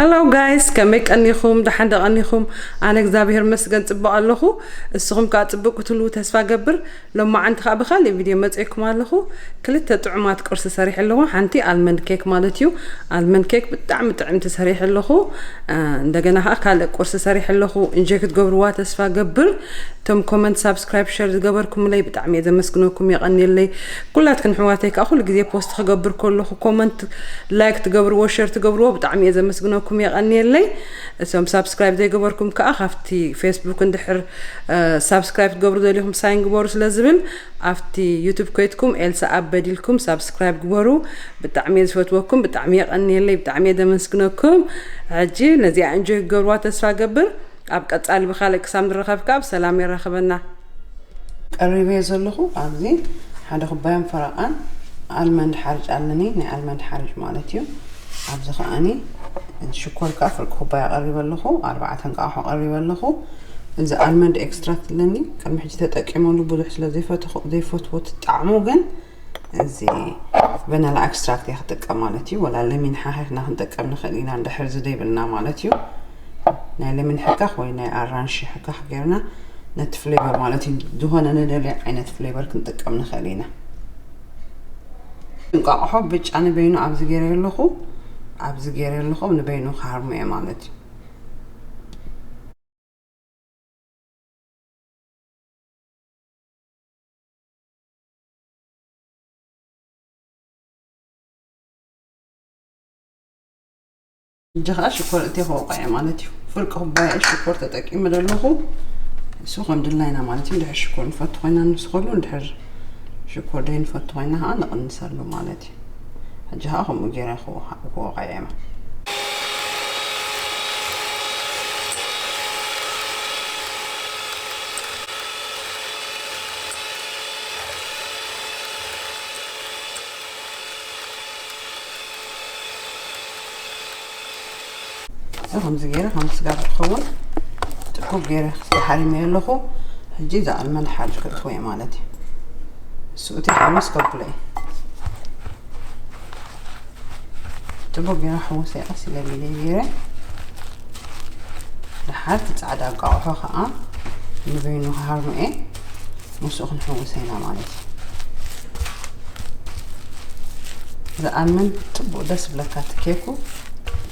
Hello guys፣ ከመይ ቀኒኹም? ደሓን ዶ ቀኒኹም? ኣነ እግዚኣብሔር መስገን ጽቡቕ ኣለኹ። እስኹም ከኣ ጽቡቕ ክትህልዉ ተስፋ ገብር። ሎማዓንቲ ከኣ ብኻልእ ቪድዮ መጺኤኩም ኣለኹ። ክልተ ጥዑማት ቁርሲ ሰሪሐ ኣለኹ። ሓንቲ ኣልመንድ ኬክ ማለት እዩ። ኣልመንድ ኬክ ብጣዕሚ ጥዕምቲ ሰሪሐ ኣለኹ። እ፣ እንደገና ከኣ ካልእ ቁርሲ ሰሪሐ ኣለኹ። እንጆይ ክትገብርዋ ተስፋ ገብር። እቶም ኮመንት፣ ሳብስክራይብ፣ ሸር ዝገበርኩምለይ ብጣዕሚ እየ ዘመስግነኩም፣ የቐንየለይ። ኩላትክን ኣሕዋተይ ከኣ ኩሉ ግዜ ፖስት ክገብር ከለኹ ኮመንት፣ ላይክ ትገብርዎ፣ ሸር ትገብርዎ ብጣዕሚ እየ ዘመስግነኩም፣ የቐንየለይ። እቶም ሳብስክራይብ ዘይገበርኩም ከኣ ካብቲ ፌስቡክ እንድሕር፣ እ፣ ሳብስክራይብ ክትገብሩ ደሊኹም ሳይን ግበሩ ስለ ዝብል ኣብቲ ዩቱብ ኮይትኩም ኤልሳ ኣበድ ኢልኩም ሳብስክራይብ ግበሩ። ብጣዕሚ እየ ዝፈትወኩም፣ ብጣዕሚ የቐንየለይ፣ ብጣዕሚ እየ ዘመስግነኩም። ሕጂ ነዚኣ እንጆይ ክገብርዋ ተስፋ ገብር። ኣብ ቀጻሊ ብኻልእ ክሳብ ንራኸብ ከኣ ብሰላም የራኽበና። ቀሪበ ዘለኹ ኣብዚ ሓደ ኩባያን ፈረቓን ኣልመንድ ሓርጭ ኣለኒ፣ ናይ ኣልመንድ ሓርጭ ማለት እዩ። ኣብዚ ከኣኒ ሽኮር ከኣ ፍርቂ ኩባያ ቀሪበ ኣለኹ፣ ኣርባዕተ እንቃቑሖ ቀሪበ ኣለኹ። እዚ ኣልመንድ ኤክስትራክት ኣለኒ፣ ቅድሚ ሕጂ ተጠቂመሉ ብዙሕ ስለ ዘይፈተኹ-፣ ዘይፈትዎ እቲ ጣዕሙ ግን እዚ ቨነላ ኤክስትራክት እየ ክጥቀም ማለት እዩ። ወላ ለሚን ሓኺኽና ክንጥቀም ንኽእል ኢና፣ እንድሕር እዚ ዘይብልና ማለት እዩ። ናይ ለሚን ሕካኽ ወይ ናይ ኣራንሺ ሕካኽ ጌርና ነቲ ፍሌቨር ማለት እዩ፣ ዝኾነ ንደልዮ ዓይነት ፍሌቨር ክንጥቀም ንኽእል ኢና። እንቋቑሖ ብጫ ንበይኑ ኣብዚ ገይረ ኣለኹ፣ ኣብዚ ገይረ ኣለኹ ንበይኑ ክሃርሞ እየ ማለት እዩ። ሕጂ ኸዓ ሽኮር እትየ ከወቕዐ ማለት እዩ። ፍርቂ ኩባያ ሽኮር ተጠቂመ ዘለኹ። እሱ ከም ድላይና ማለት እዩ። እንድሕር ሽኮር ንፈቱ ኮይና ንውስኸሉ፣ እንድሕር ሽኮር ደይ ንፈቱ ኮይና ኸዓ ንቕንሰሉ ማለት እዩ። ሕጂ ኸዓ ከምኡ ገይረ ክወ-፣ ክወቕዐ እየ። እዚ ከምዚ ገይረ ከም ስጋ ክኸውን ጥቁብ ገይረ ሓሪመዮ ኣለኹ። ሕጂ እዚ ኣልመንድ ሓርጭ ከእትዎ እየ ማለት እዩ። እሱ እቲ ሓሙስ ከብሎ እየ። ጥቡቅ ገይረ ሕውሰ ቀስ ኢለ ኢለ ገይረ። ደሓር እቲ ጻዕዳ እንቋቑሖ ከዓ ንበይኑ ክሃርሞ እየ። ምስኡ ክንሕውሰ ኢና ማለት እዩ። እዚ ኣልመንድ ጽቡቅ ደስ ዝብለካ፣ እቲ ኬኩ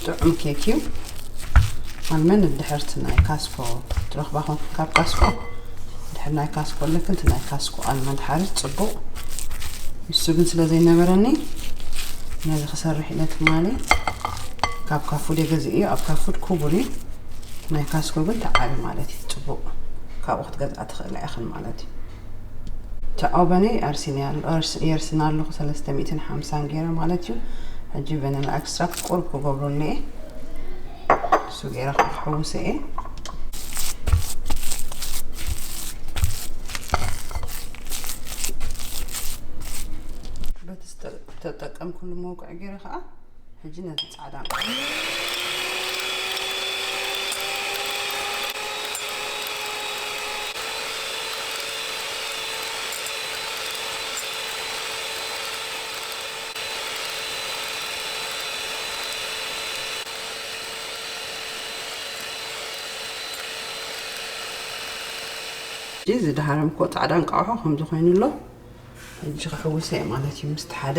ጥዑም ኬክ እዩ። ኣልመንድ እንድሕር እቲ ናይ ካስኮ ትረኽባ ኮንካ፣ ካብ ካስኮ ድሕር ናይ ካስኮ ኣለክን፣ እቲ ናይ ካስኮ ኣልመንድ ሓርጭ ጽቡቕ። ንሱ ግን ስለ ዘይነበረኒ ነዚ ክሰርሕ ኢለ ትማሊ ካብ ካፉድ እየ ገዚኤዮ። ኣብ ካፉድ ክቡር እዩ፣ ናይ ካስኮ ግን ተዓቢ ማለት እዩ፣ ጽቡቕ። ካብኡ ክትገዝኣ ትኽእላ ኢኽን ማለት እዩ። እቲ ኦቨነይ ኣርሲኒ ኣሎ፣ ኣርስ-፣ የርስና ኣለኹ ሰለስተ ሚእትን ሓምሳን ገይረ ማለት እዩ። ሕጂ ቨኒላ ኤክስትራክት ቁሩብ ክገብሮ እኒኤ። እሱ ገይረ ከዓ ክሕውሶ እየ። በቲ ዝተ-፣ ዝተጠቀምኩሉ መውቅዒ ገይረ ከዓ ሕጂ ነቲ ጻዕዳ እዚ ዝደሃረምኮ ጻዕዳ እንቃቑሖ ከምዚ ኮይኑ ኣሎ። ሕጂ ክሕውሰ እየ ማለት እዩ ምስቲ ሓደ።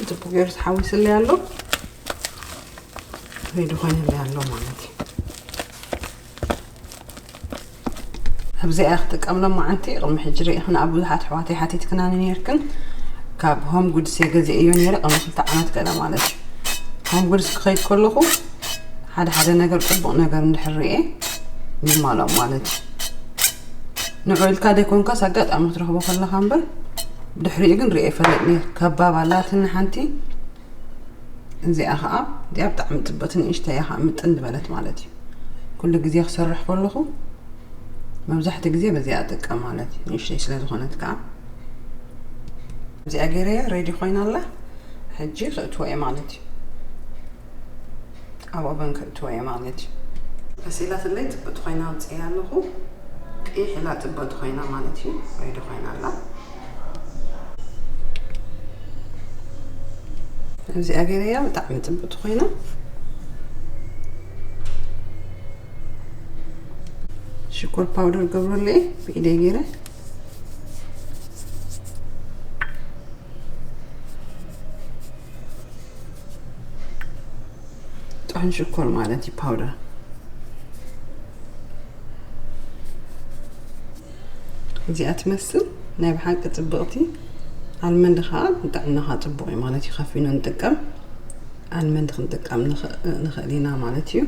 ጽቡቅ ገይሩ ተሓዊስለይ ኣሎ። ሬዲ ኮይንለይ ኣሎ ማለት እዩ። ኣብዚኣ ክጥቀም ሎማዓንቲ። ቅድሚ ሕጂ ርኢኽን ኣብ ብዙሓት ኣሕዋተይ ሓቲትክናኒ ነይርክን። ካብ ሆም ጉድስ እየ ገዚኤዮ ነይረ፣ ቅድሚ ክልተ ዓመት ገለ ማለት እዩ። ሆም ጉድስ ክኸይድ ከለኹ ሓደ ሓደ ነገር፣ ጽቡቕ ነገር እንድሕር ርኤ ይማሎም ማለት እዩ። ንዑ ኢልካ ደይኮንካስ ኣጋጣሚ ክትረኽቦ ከለኻ እምበር፣ ድሕሪኡ ግን ርኤ ይፈልጥ ነይር። ከባብ ኣላትኒ ሓንቲ፣ እዚኣ ኸዓ እዚኣ ብጣዕሚ ጽብቕቲ ንእሽተይ እያ ኸዓ ምጥን ዝበለት ማለት እዩ። ኩሉ ግዜ ክሰርሕ ከለኹ መብዛሕትኡ ግዜ በዚኣ እጥቀም ማለት እዩ፣ ንእሽተይ ስለ ዝኾነት ከዓ። እዚኣ ገይረያ ሬዲ ኮይና ኣላ። ሕጂ ክእትዎ እየ ማለት እዩ። ኣብ ኦቨን ክእትዎ እየ ማለት እዩ። በሲላትለይ ጽብቕቲ ኮይና ኣውፅእያ ኣለኹ። ቅይሕ ኢላ ጽብቕቲ ኮይና ማለት እዩ። ሬዲ ኮይና ኣላ። እዚኣ ገይረያ ብጣዕሚ ጽብቕቲ ኮይና። ሽኮር ፓውደር ገብረለይ ብኢደይ ገይረ። ጥዑም ሽኮር ማለት እዩ፣ ፓውደር። እዚኣ ትመስል ናይ ብሓቂ ጽብቕቲ። ኣልመንድ ኸዓ ንጥዕናኻ ጽቡቕ እዩ ማለት እዩ። ካፊኖ ንጥቀም፣ ኣልመንድ ክንጥቀም ንኽ-፣ ንኽእል ኢና ማለት እዩ።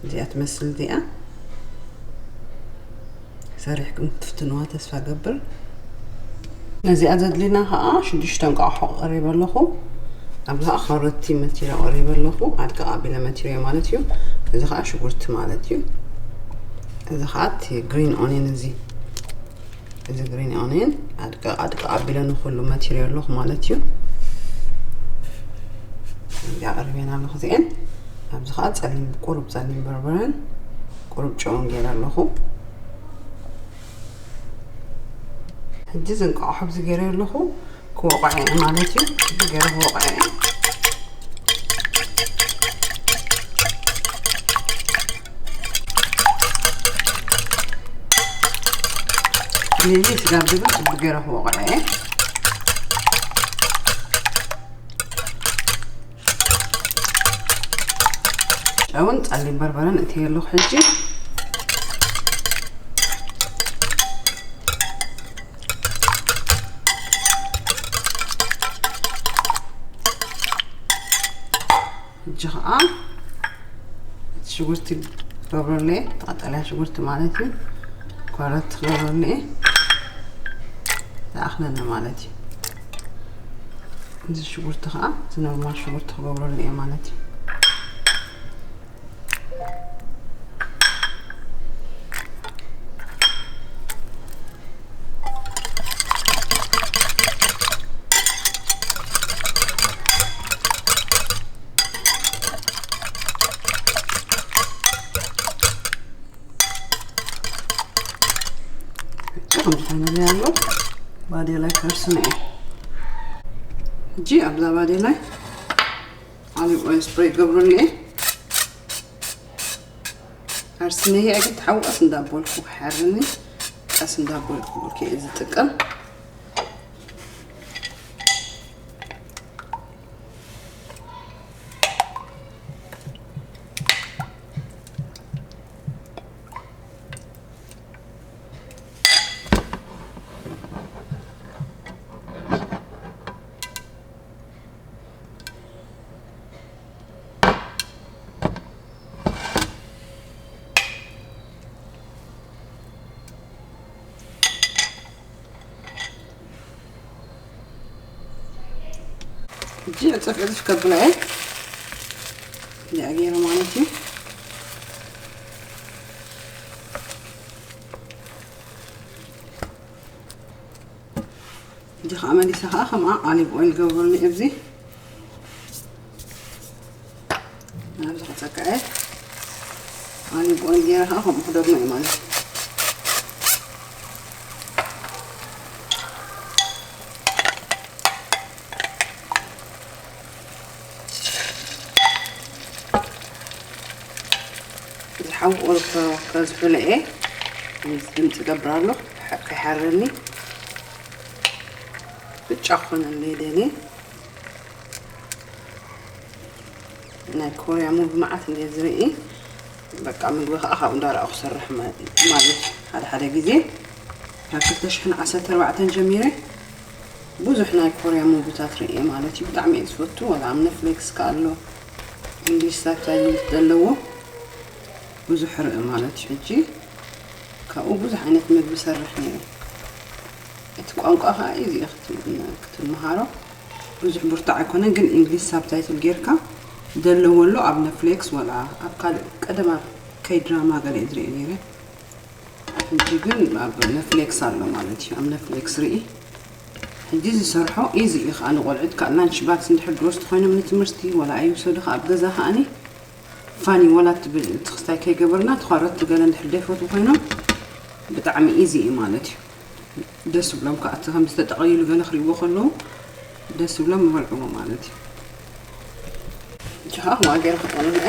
እዚኣ ትመስል እዚኣ። ሰሪሕኩም ክትፍትንዋ ተስፋ ገብር። ነዚኣ ዘድልዩና ኸዓ ሽዱሽተ እንቋቑሖ ቀሪበ ኣለኹ። ኣብዚ ኸዓ ኮረቲ መቲረ ቀሪበ ኣለኹ። ኣድቅቕ ኣቢለ መቲረዮ ማለት እዩ። እዚ ኸዓ ሽጉርቲ ማለት እዩ። እዚ ኸዓ እቲ ግሪን ኦኒየን፣ እዚ፣ እዚ ግሪን ኦኒየን ኣድቅቕ፣ ኣድቅቕ ኣቢለ ንኹሉ መቲረዮ ኣለኹ ማለት እዩ። እዚኣ ቀሪበን ኣለኹ እዚአን። ኣብዚ ኸዓ ጸሊም፣ ቁሩብ ጸሊም በርበረን ቁሩብ ጨውን ገይረ ኣለኹ። ሕጂ እዚ እንቋቑሖ ኣብዚ ገይረ ኣለኹ ክወቕዖ እየ ማለት እዩ። እዚ ገይረ ክወቕዖ እየ። ነዚ ስጋ ብዝብል ጽቡቕ ገይረ ክወቕዖ እየ። ጨውን ጸሊም በርበረን እትየ ኣለኹ ሕጂ። ሕጂ ኸዓ እቲ ሽጉርቲ ገብረለየ፣ ቀጠልያ ሽጉርቲ ማለት እዩ። ኮረት ገብረለየ፣ ዝኣኽለኒ ማለት እዩ። እዚ ሽጉርቲ ኸዓ፣ እዚ ኖርማል ሽጉርቲ ክገብረሉ እየ ማለት እዩ። ከምዚ ኮይኑለይ ኣሎ። ባዴላይ ከርስኖ እየ። ሕጂ ኣብዛ ባዴላይ ኦሊቭ ኦይል ስፕሬይ ገብረሉ እየ። ኣርስነይ እየ ግን ተሓውቀስ እንዳበልኩ ክሓርኒ ቀስ እንዳበልኩ እየ ዝጥቀም። ሕጂ ዕጽፍ ዕጽፍ ከብላ እየ። እዚኣ ገይረ ማለት እዩ። እዚ ኸዓ መሊሰ ኸዓ ከምኣ ኦሊቭ ኦይል ገብረሉ ኣብዚ። ኣብዚ ክጸቅዐ ኦሊቭ ኦይል ገይረ ኸዓ ከምኡ ክደግሞ እየ ማለት እዩ። ዝሓዊ ቁሩብ ከዝሑለ እየ። ድምፂ ገብር ኣሎ ከይሓረኒ። ብጫ ክኾነለይ ደልየ። ናይ ኮርያ ሙቪ መዓት እንድየ ዝርኢ። በቃ ምግቢ ከዓ ካብኡ እንዳረኣኹ ክሰርሕ ማ-፣ ማለት እዩ። ሓደ ሓደ ግዜ ካብ ክልተ ሽሕን ዓሰርተ ኣርባዕተን ጀሚረ ብዙሕ ናይ ኮርያ ሙቪታት ርእየ ማለት እዩ። ብጣዕሚ እየ ዝፈቱ። ወላ ኣብ ነፍሌክስ ከ ኣሎ፣ እንግሊሽ ሳብታይትል ዘለዎ ብዙሕ ርኢ ማለት እዩ። ሕጂ ካብኡ ብዙሕ ዓይነት ምግቢ ሰርሕ ነይረ። እቲ ቋንቋ ከዓ ኢዚ እዩ ክትም- ክትመሃሮ። ብዙሕ ብርቱዕ ኣይኮነን፣ ግን እንግሊሽ ሳብታይትል ጌርካ ዘለዎ ኣሎ ኣብ ነፍሌክስ ወላ ኣብ ካልእ ቀደም ኣብ ከይ ድራማ ገለ እየ ዝርኢ ነይረ። ሕጂ ግን ኣብ ነፍሌክስ ኣሎ ማለት እዩ። ኣብ ነፍሌክስ ርኢ። ሕጂ ዝሰርሖ ኢዚ እዩ ከዓ ንቆልዑት ከዓ ላንች ባክስ እንድሕር ድወስዱ ኮይኖም ንትምህርቲ ወላ ኣይውሰዱ ከዓ ኣብ ገዛ ከዓኒ ፋኒ ወላ ትብል ትኽስታይ ከይገበርና ተኻረቱ ገለ እንድሕር ደይፈቱ ኮይኖም ብጣዕሚ ኢዚ እዩ ማለት እዩ። ደስ ብሎም ከዓ እቲ ከምዚ ተጠቐሊሉ ገለ ክርእይዎ ከለዉ ደስ ብሎም ይበልዕዎ ማለት እዩ። ጅሃ ዋገር ክኾኑ ንዐ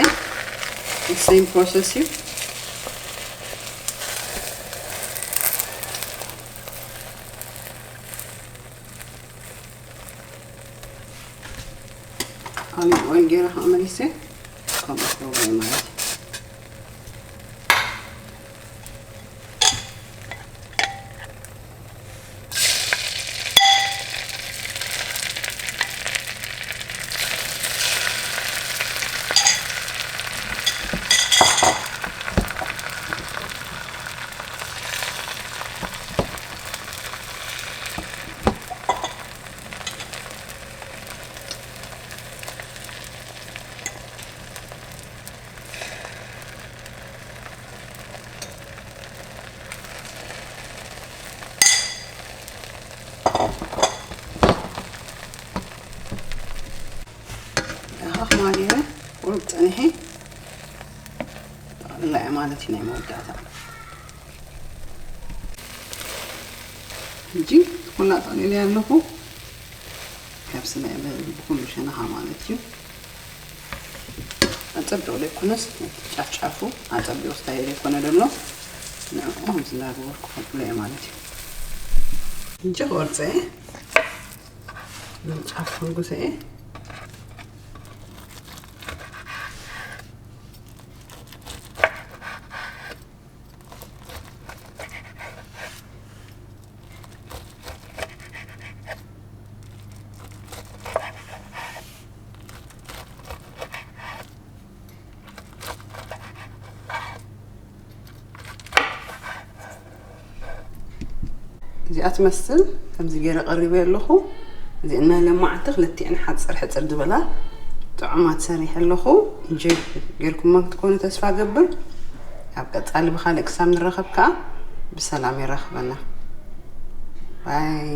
ሴም ፕሮሰስ እዩ። ኣሊቭ ኦይል ገይረ ከዓ መሊሰ ከምኡ ክገብሮ ማለት እዩ። ኣኻ ማሪረ ቁሩብ ጸኒሐ ጠቕልላ እየ ማለት እዩ ናይ መወዳእታ። ሕጂ ኩላ ጠቕሊለ ኣለኹ። ከብስላ እየ ብ- ብኩሉ ሸነኻ ማለት እዩ። ኣጸቢቑ ዘይኮነስ ጫፍ ጫፉ ኣጸቢቑ ስታይል ዘይኮነ ዘሎ ንዕኡ ከምዚ እንዳገበርኩ ከብሎ እየ ማለት እዩ። ሕጂ ክወርፀ እየ። ጫፍ ክንጉሰ እየ። እዚኣ ትመስል ከምዚ ገይረ ቀሪበ ኣለኹ። እዚአን ናይ ለማዓንቲ ክልቲአን ሓፅር ሕፅር ዝበላ ጥዑማት ሰሪሐ ኣለኹ። ኢንጆይ ገይርኩማ ክትኮኑ ተስፋ ገብር። ኣብ ቀፃሊ ብኻልእ ክሳብ ንራኸብ ከዓ ብሰላም የራኽበና። ባይ።